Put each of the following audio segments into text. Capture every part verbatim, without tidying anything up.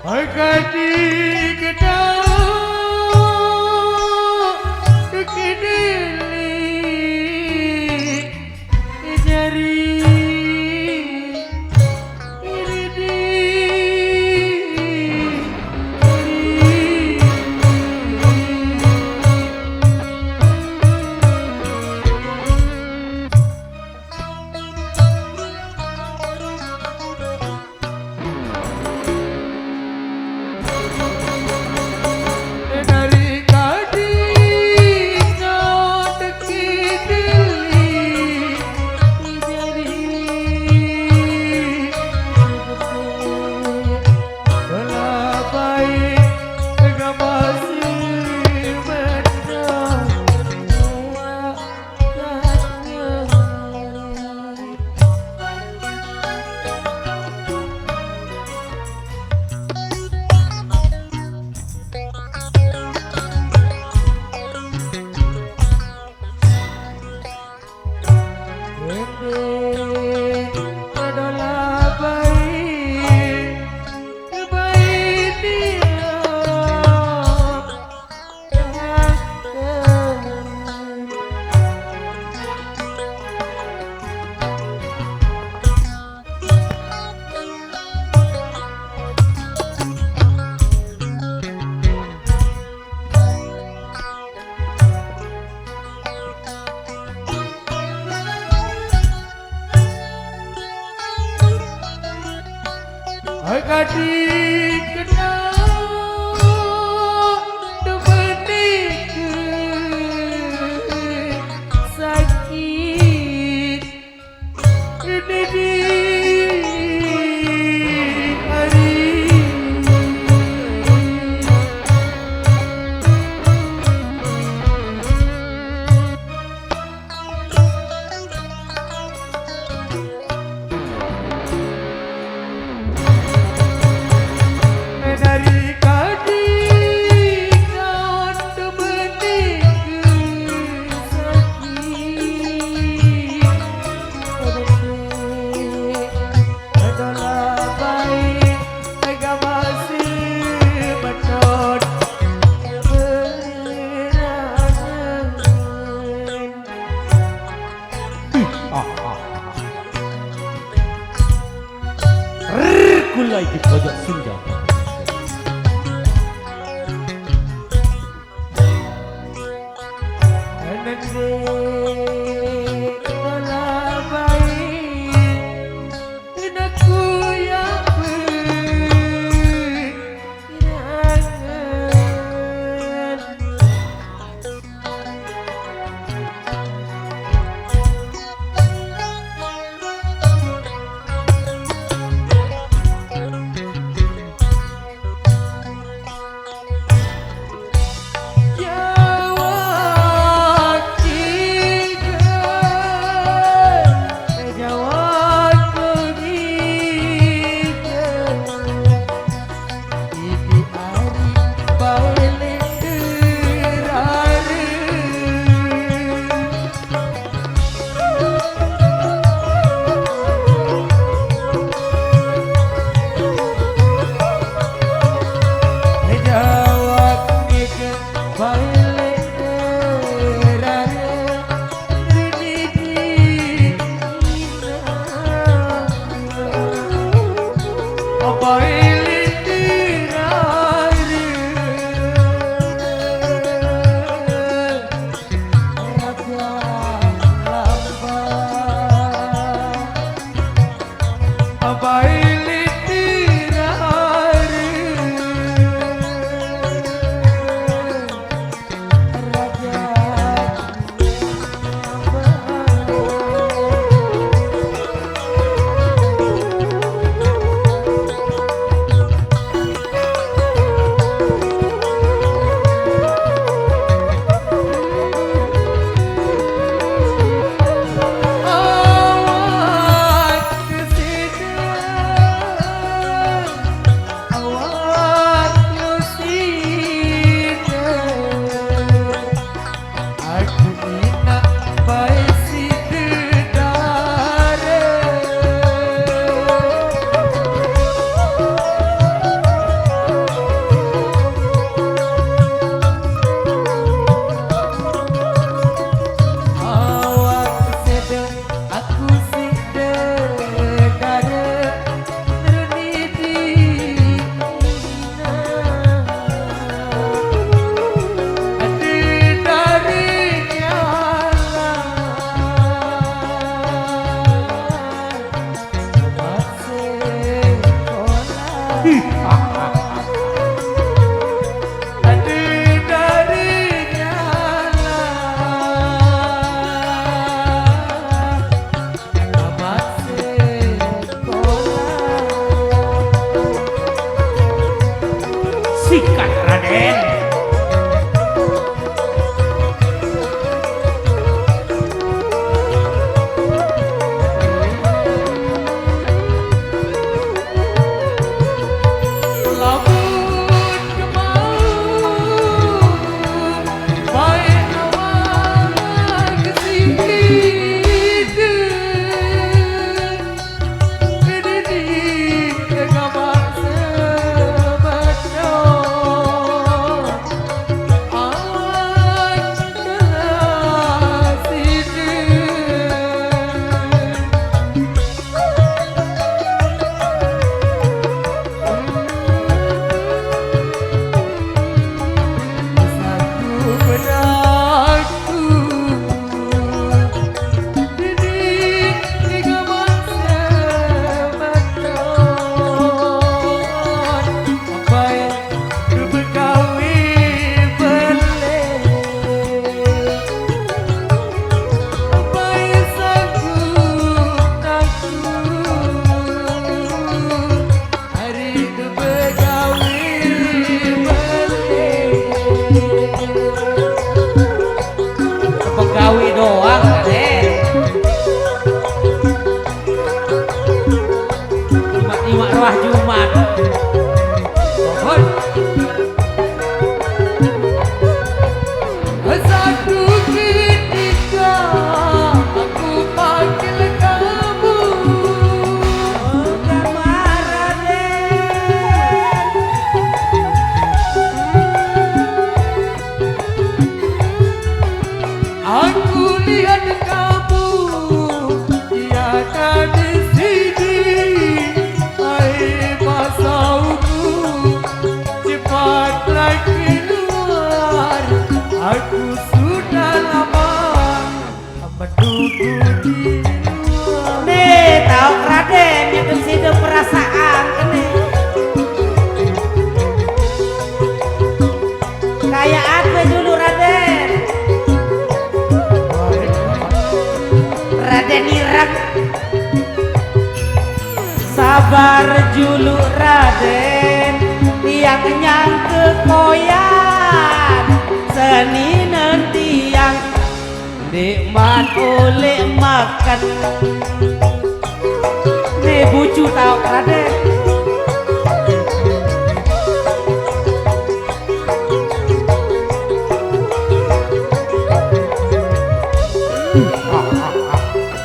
Kadi gedang kedeli jari iridi. Kadi gedang demenik sakit ini di hari. Ih, ah, ah, ah. Rrrr, kulai di pojok senja. Nende kula baik, nende kuya baik. Ada darinya lah tamat sekolah. Sikat, Raden. Begawi doang, Raden. Cuma nyimak roh Jumat. Mohon. Satu ketika aku panggil kamu. Oh, Kamaraden. Aku lihat kamu tiada di sini. Hai pasauku, cepatlah keluar. Aku sudah lama menunggu di luar. Nih, tahu Raden nyekel sida perasaan kene. Kayak apa dulu, Raden? Raden Ireng. Sabar julu, Raden, tiang nyangke koyan, seninen tiang nikmat oleh makan. Nih bucu tahu, Raden.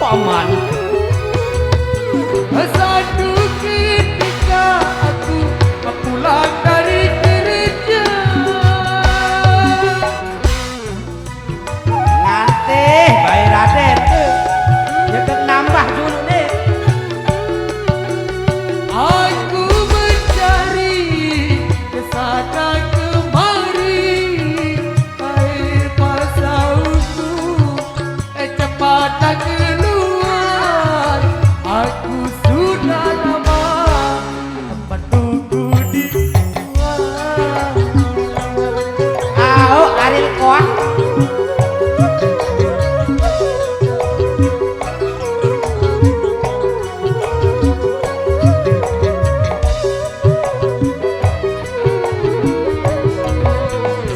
Paman. Satu ketika aku pulang dari gereja. Ngatih, bae Raden. Nyetek nambah dulu nih. Aku mencari ke sana kemari, hai pasauku, eh, cepatlah keluar. Aku sudah lama menunggu di luar. Au, Ariel Koah.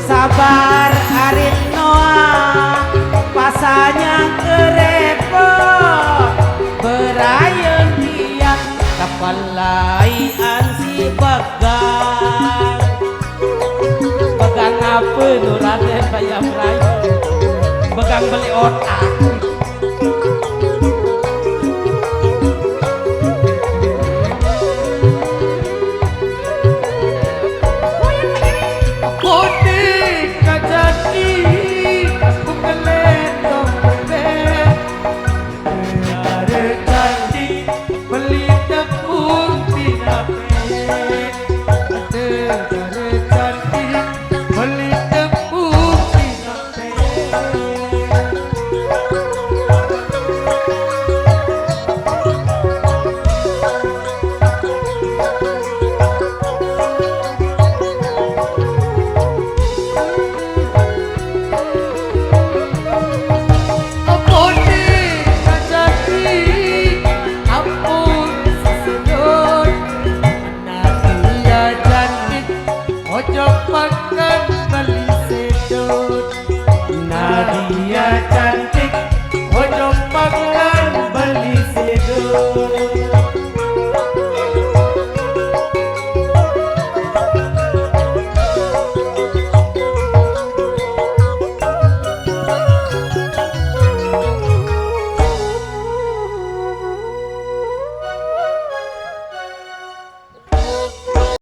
Sabar arit Noah, pasanya kerepot, berayen tiang kepelai ansi begang. Begang apa nu Raden bayam rayu? Begang beli otak. Beli tepung pinapit.